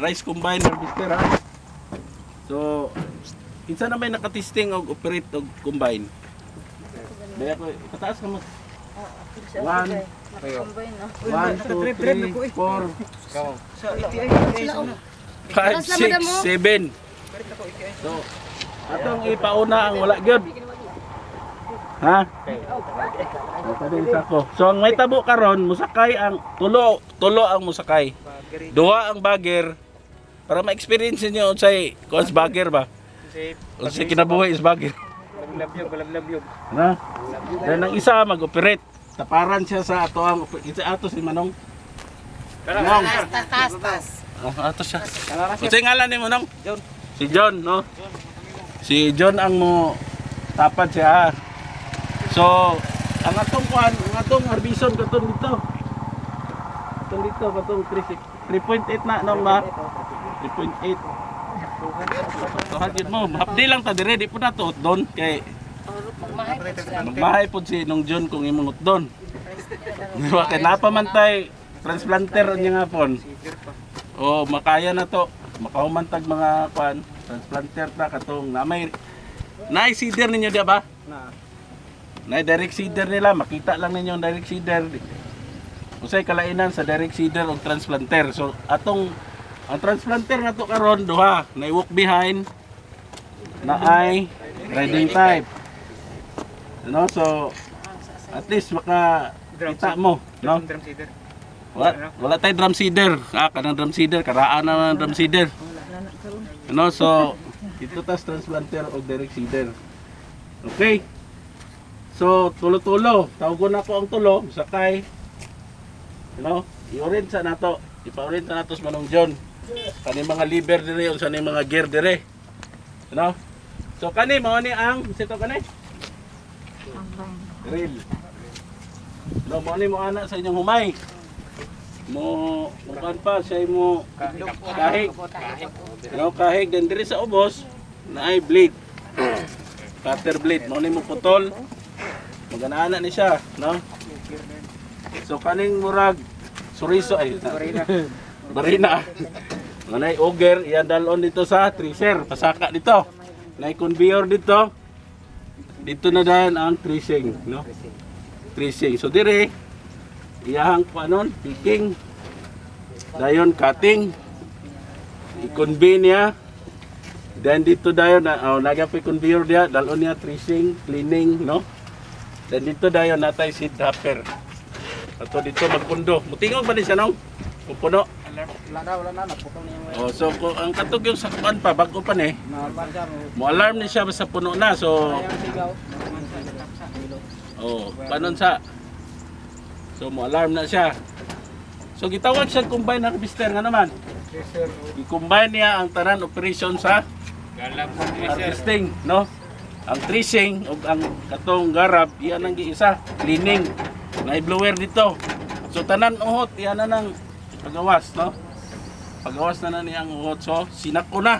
Rice combine harvester, ha. So, kinsa na may nakatesting og operate og combine? Daya ko, pataas ka mo. One, one, two, three, four, five, six, seven. So, atong ipauna ang wala gyud. Ha? Pwede sa ko. So ang may tabo karon, musakay ang tulo, tulo ang musakay. Duha ang bagger para ma-experience niyo unsay kuan sa bagger ba? Unsay kinabuhi is bagger. Labyog, labyog. Na? Then ang isa mag-operate. Taparan siya sa ato ang isa ato si Manong. Manong. Tas, tas, tas. Oh, ato siya. Unsay ngalan ni Manong? John. Si John, no? Si John ang mo tapad siya. So, ang atong kuan, ang atong harbison katong dito. Katong dito, katong 3.8 na no ma. 3.8. Tuhan yun mo, hapdi lang ta dire, di po na to doon kay magmahay pod si nung John kung imong utdon. Di ba kay napamantay transplanter niya nga pon. Oh, makaya na to. Makahumantag mga kwan, transplanter ta katong na may naay seeder ninyo di ba? Na. Na direct seeder nila, makita lang ninyo ang direct seeder. Usay kalainan sa direct seeder og transplanter. So atong ang transplanter na to karon duha, na walk behind na ay riding type. No, so at least maka kita mo, no? Drum seeder. Wala, wala tayo drum seeder. Ah, kanang drum seeder, karaan na ang drum seeder. Ano, so ito tas transplanter o direct seeder. Okay. So, tulo-tulo. Tawagon na ko ang tulo, sakay. You know, i-orient sa nato. Ipa-orient sa nato sa Manong John. Kani mga lever dire, unsa ni mga gear dire. You know? So kani mao ni ang sito kani? Drill. No, mao ni mo ana sa inyong humay. Mo mukan pa siya mo kahig. No, kahig then diri sa ubos naay blade. Cutter blade mao ni mo putol. Maganaana ni siya, no? So kaning murag suriso ay Barina. Barina. Manay auger, iyan dalon dito sa tracer, pasaka dito. Nay conveyor dito. Dito na dayon ang tracing, no? Tracing. So dire iyahang kuanon, picking. Dayon cutting. I-convey niya. Then dito dayon na oh, naga pa conveyor diya, dalon niya tracing, cleaning, no? Then dito dayon natay seed wrapper. Ato dito magpundo. Mutingog ba ni siya nong? Pupuno. Wala na, wala na. Naputol na yung Oh, so kung ang katog yung sakuan pa bago pa ni, Na-alarm siya. mo alarm ni siya basta puno na. So Sigaw. oh, panon sa. So mo alarm na siya. So gitawag siya combine harvester nga naman. Tracer. I-combine niya ang tanan operation sa harvesting, no? Ang tracing ug ang katong garab iyan ang giisa, cleaning. Na blower dito. So tanan uhot iyan na nang pagawas, no? Pagawas na na niya ang uhot. So sinako na.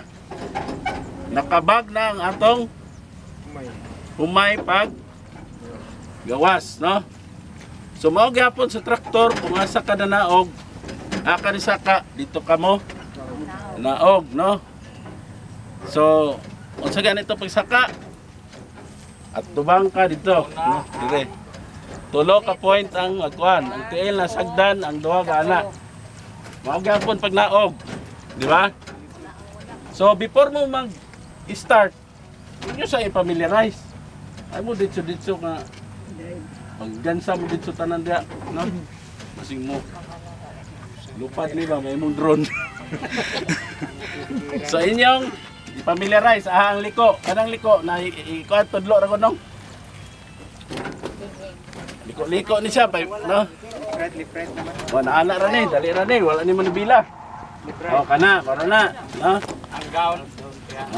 Nakabag na ang atong Humay. Humay pag gawas, no? So mao gyapon sa traktor kung asa ka na naog, aka ni saka dito ka mo naog, no? So unsa ganito pagsaka? At tubang ka dito, no? Dire. Tulo ka point ang magkuan, ang tiil na sagdan, ang duha ka ana. Mao gyapon pag naog, di ba? So before mo mag start, inyo sa i-familiarize. Ay mo ditso-ditso nga paggansa mo ditso tanan diya, no? Masing mo. Lupad ni ba may imong drone. So inyong i-familiarize ah, ang liko, kanang liko na ikuan tudlo ra ko nong. Liko-liko ni siya pa, no? Left right, left right naman. Wala ana ra ni, dali ra ni, wala ni manubila. Left right. Oh, kana, maro na, no? Ang down.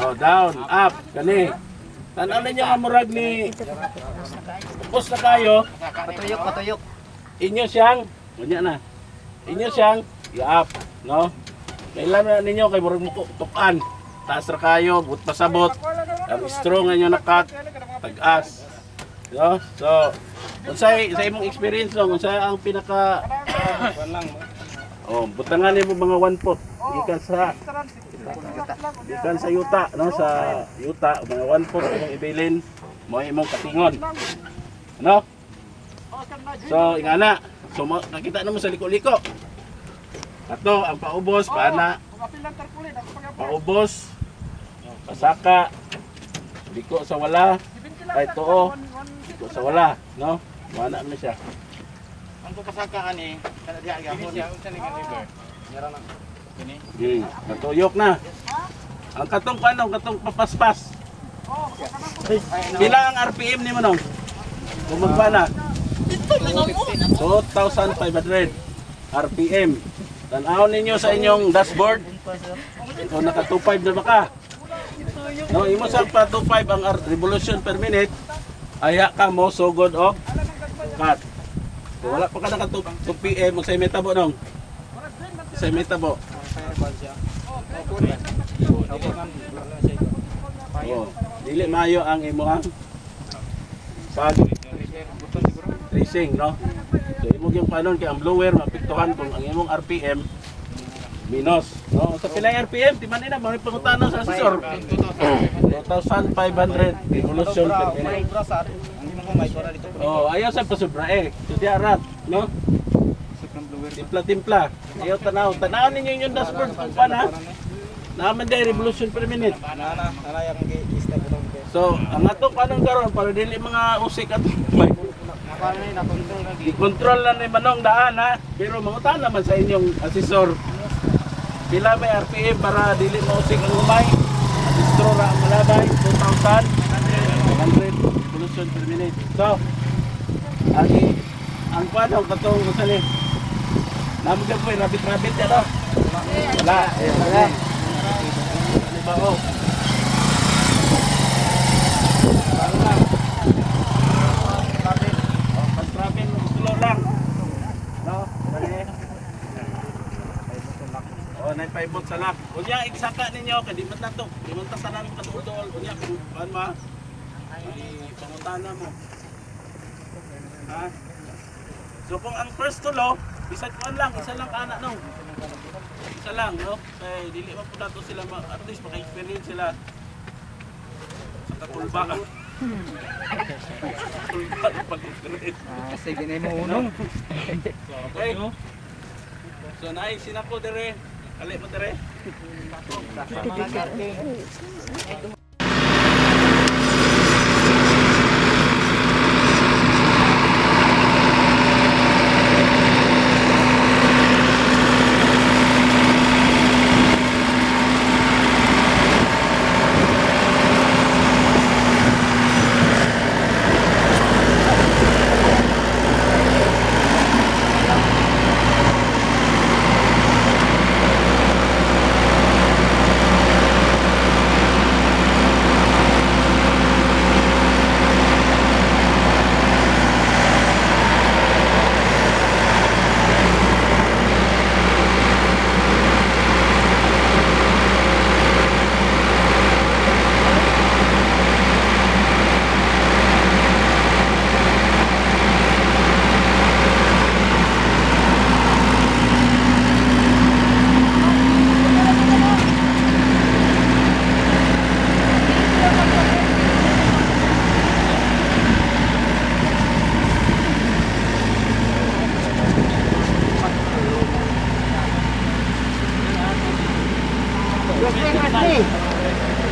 Oh, down, up, kani. Tanaw ninyo nga murag ni Upos na kayo, Patuyok, patuyok. Inyo siyang, unya na. Inyo siyang i-up, no? Kailan na ninyo kay murag mo tukan. Taas ra kayo, but pasabot. Ang strong nga inyo nakat, tag-as. No? So, unsay sa imong experience no, unsay ang pinaka Kuan lang. Oh, butangan nimo mga 1 foot. Gikan sa yuta, no, sa yuta mga 1/4 imong ibilin mo imong katingon. No? So ingana, so nakita na mo sa liko-liko. Ato ang paubos paana. Paubos. Pasaka. Liko sa wala. Ay tuo. Liko sa wala, no? Wala na siya. Ang pagkasaka ani, kada diha gyapon. Unsa ni river? Meron na. Kini. Natuyok na. Ang katong ano, katong papaspas. Pila ang RPM ni mo nong? Kung magpa na? 2,500 RPM. Tanawon ninyo sa inyong dashboard. Kung naka 2.5 na ba ka? No, imo sa pa 2.5 ang revolution per minute. Aya ka mo sugod og cut. Kung wala pa ka naka 2 PM, magsay metabo nong. Say metabo. Oh, dili maayo ang imong pag tracing, no? So imo gyung panon kay ang blower maapektuhan kung ang imong RPM minus, no? Sa pila RPM di man ina may pangutana sa assessor. 2,500 revolution per minute. Oh, ayaw sa pasubra eh. So di arat, no? Timpla-timpla. Ayaw tanaw. Tanaw ninyo yung dashboard kung paano. Naman day revolution per minute. So, ang ato panong karon para dili mga usik ato may i-control na ni Manong daan ha. Pero mangutan naman sa inyong assessor. Pila may RPM para dili mausik ang umay. Asistro ra ang malabay 2,100 revolution per minute. So, ang ang panong katong unsa ni? Namo gyud po rabit-rabit ya no. Wala, eh, wala. Ano ba oh? Oh, pag-travel, slow lang. No? Dali. Oh, 9.5 sa lock. Unya, igsaka ninyo, kay di man na to. Di man ta tanan kaduol-duol. Unya, kung kuan ma, ay pangutana mo. Ha? So kung ang first tulo, bisan kuan lang, isa lang kana no. Isa lang, no? Kay dili man pud nato sila at least maka-experience sila sa kakulba. Kulba ng pag-experience. Sige na mo unong. Okay. So naay sinako dire. Kali mo dire.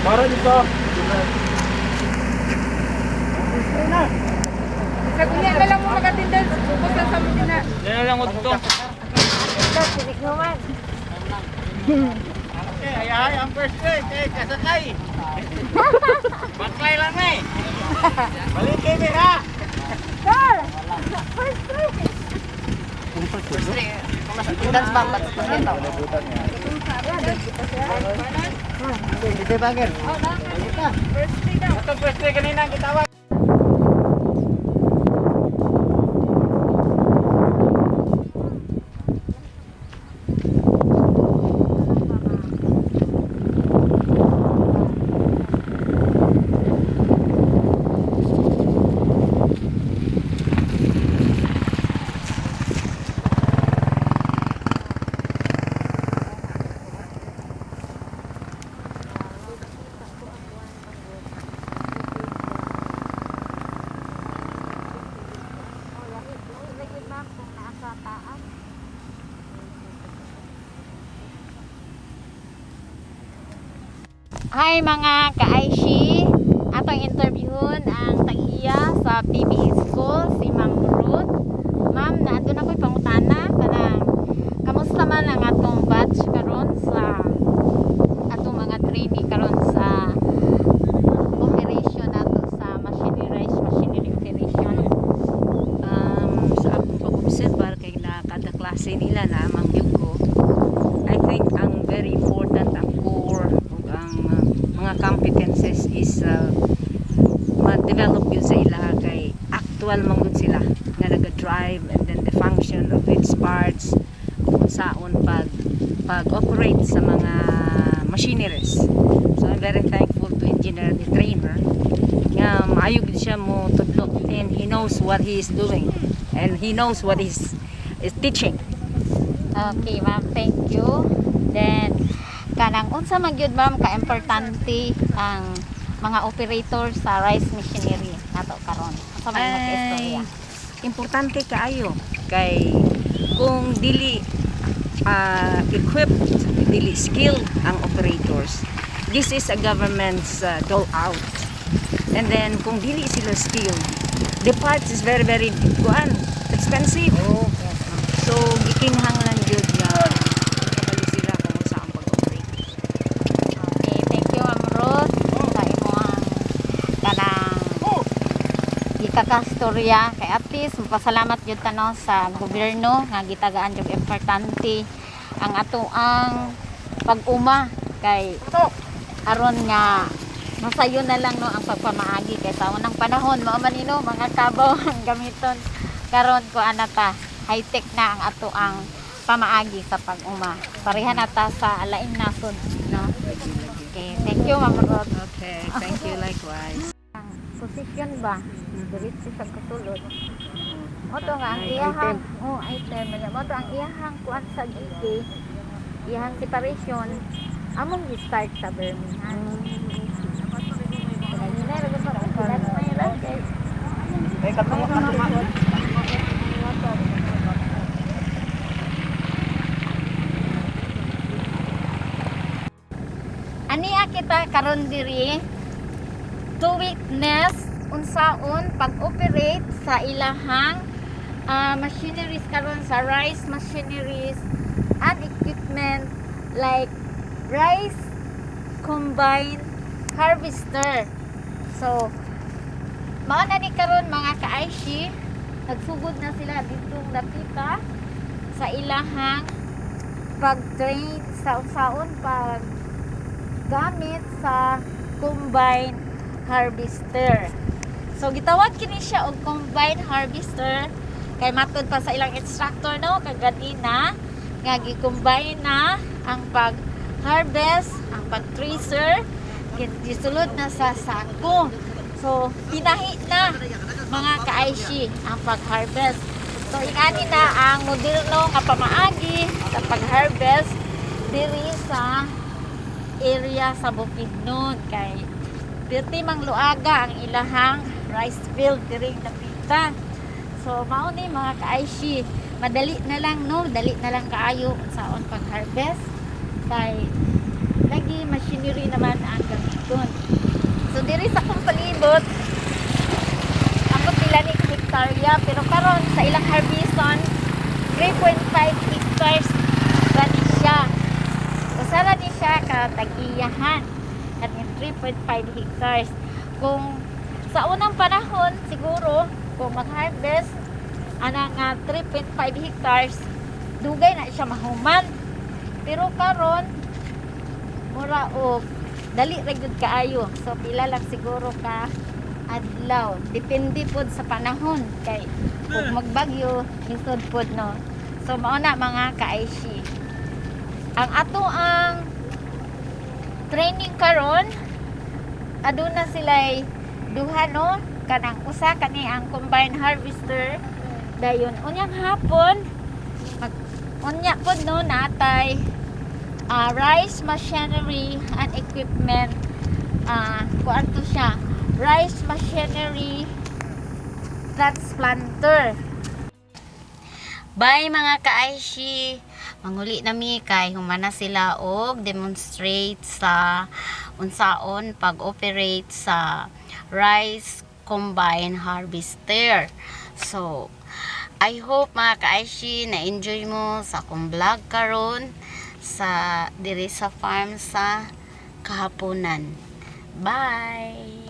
Para dito. Sa kunya na lang mo makatinda, basta sa mga na. Yan lang dito. Naman. Okay, ay ay ang first day kay kasakay. Baklay lang eh. Balik kay ha. Sir! First three! Dance bang ba't dito? Dito bangir. First three daw. Atong first day kanina gitawag. Hi, mga ka-Aishi! Atong interviewon ang tag-iya sa PBA School, si Ma'am Ruth. Ma'am, naa duna ko'y pangutana kanang kamusta man ang atong batch karon sa atong mga trainee karon sa operation nato sa machinery, rice machinery operation? Sa akong pag-obserbar kay na kada klase nila na mangyud ko, I think ang very important ang core ug ang mga competences is ma-develop yun sa ila kay actual man gud sila nga naga-drive and then the function of its parts kung saon pag pag-operate sa mga machineries. So I'm very thankful to engineer the trainer nga maayo gid siya mo tudlo and he knows what he is doing and he knows what he's is teaching. Okay, ma'am, thank you. Then kanang unsa man gyud, ma'am, ka-importante ang mga operator sa rice machinery nato karon? Unsa man imong Ay, istorya? Importante kaayo kay kung dili equipped, dili skilled ang operators. This is a government's dole out. And then kung dili sila skilled, the parts is very very kuan, expensive. So gikinahanglan gyud nga kabalo sila kung unsa ang pag-operate. Okay, thank you, Ma'am Ruth, sa imong kanang gikakastorya kay at least mapasalamat gyud ta, no, sa gobyerno nga gitagaan jud importante ang atoang pag-uma kay aron nga masayo na lang, no, ang pagpamaagi kay sa unang panahon mao man ino mga kabaw ang gamiton. Karon ko ana ta, high tech na ang atoang pamaagi sa pag-uma. Pareha na ta sa laing nasod, no? Okay, thank you, Ma'am Ruth. Okay, thank you likewise. Position ba diretso sa kasulod mo to nga ang Ay, iyahang, oh, item mo to ang iyahang kuan sa GK, iyahang separation among gi-start sa Birmingham. Kaya ra gud pa may ra kay Eh, katungo, katungo. Ania kita karon diri to witness unsaon pag-operate sa ilahang machineries karon sa rice machineries and equipment like rice combine harvester. So, mao na ni karon, mga ka-Aishi, nagsugod na sila ditong dapita sa ilahang pag-train sa unsaon pag gamit sa combine harvester. So gitawag kini siya og combine harvester kay matud pa sa ilang instructor, no, kaganina nga gi-combine na ang pag harvest, ang pag-tracer, gisulod na sa sako. So tinahi na, mga ka-Aishi, ang pag-harvest. So ingani na ang moderno nga pamaagi sa pag-harvest diri sa area sa Bukidnon kay pirti mang luaga ang ilahang rice field diri dapita. So mao ni, mga ka-Aishi, madali na lang, no, dali na lang kaayo unsaon pag-harvest kay lagi machinery naman ang gamiton. So diri sa akong palibot, ambot nila ni hektarya, pero karon sa ilang harveston 3.5 hectares ba ni siya. Usa ra ni siya ka tag-iyahan at yung 3.5 hectares. Kung sa unang panahon siguro kung mag-harvest ana nga 3.5 hectares, dugay na siya mahuman. Pero karon mura og dali ra gyud kaayo. So pila lang siguro ka adlaw. Depende pod sa panahon kay kung magbagyo lisod pod, no? So mao na, mga ka-Aishi. Ang ato ang training karon, aduna sila'y duha, no, kanang usa kani ang combine harvester, dayon unyang hapon mag unya pod, no, natay rice machinery and equipment, kuan to siya, rice machinery transplanter. Bye, mga ka-Aishi. Manguli na mi kay humana sila og demonstrate sa unsaon pag-operate sa rice combine harvester. So, I hope, mga ka-Aishi, na enjoy mo sa akong vlog karon sa diri sa farm sa kahaponan. Bye!